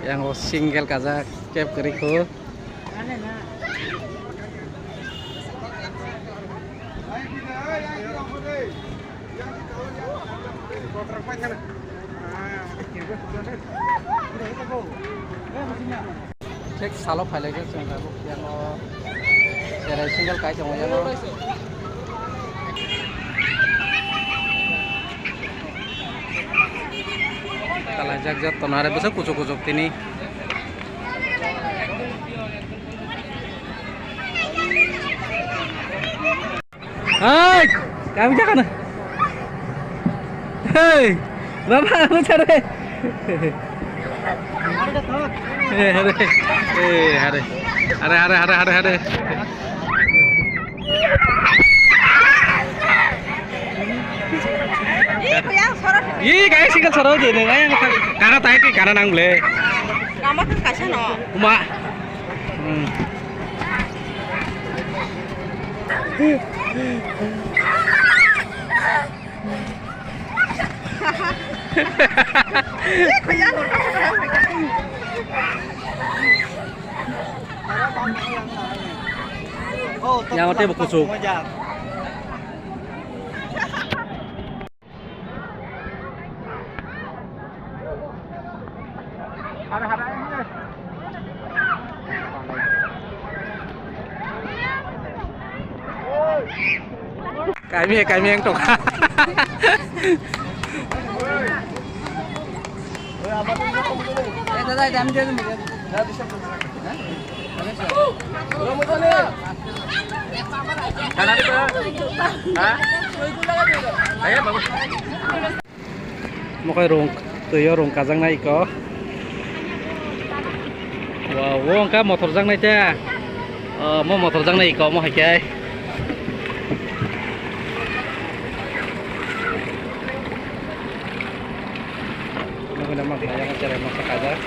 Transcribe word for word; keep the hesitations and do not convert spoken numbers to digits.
Yang o single kajak kep kwrwi kho. Thik salo phailaijak chwng tabuk yang o cherai single kai tongo yang o. Kalaijak jat tonare bwsa kuchuk kuchuk tini. Hai, kami jaga na. Hei, baba, lu cari. Eh, hare. Eh, hare. Hare, hare, hare, hare, hare. Ih, kaya sorot. Ih, kaya single sorot je, nih, kaya kara tai ki kara nang ble. Kamu kan kasih no. Uma. Hmm. Yang ada buku su. Kami ya, kami yang tok. Mokai rung, twi o rung kajaknai iko. Wow, o wngkha motor jaknai ta. O, mo motor jaknai iko, omo hai khe. Nugui na mankha, yang cherai masa kajak.